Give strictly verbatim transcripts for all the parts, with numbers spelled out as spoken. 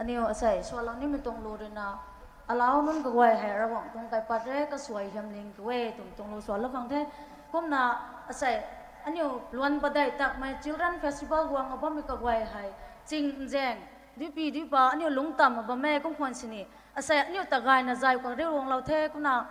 Aniu asei sualou nimei tuang lu ruina, alau nunc kaguay hei Ravguangc tuang kaipat re, kasuai hiamling tu e twmei tuang lu sualou khang the. Kumna asei aniu luan padeih takmei Children Festival guang a bammei kaguay hei, ching nzaeng, duipi duipa aniu lungc tam a bam e kum khwan sini. Asei aniu ta gayna zay kariu guanglou the kumna,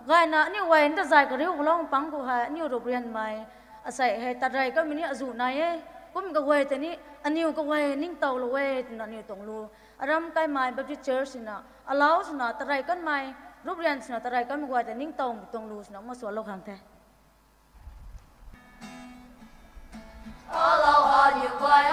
gayna aniu guay nta zay kariu guanglou pang khou hei aniu ruprianmei asei hei tat rey kanmei ni azuh nai e. Kum kaguay tei ni, aniu kaguay ningtowlou e twna aniu tuang lu, aram kaimei Baptist Church swna, alau swna tat rey kanmei, ruprian swna tat rey kanmei guay tei ningtowmei tuang lu swna ma sualou khang the. Alau aniu guay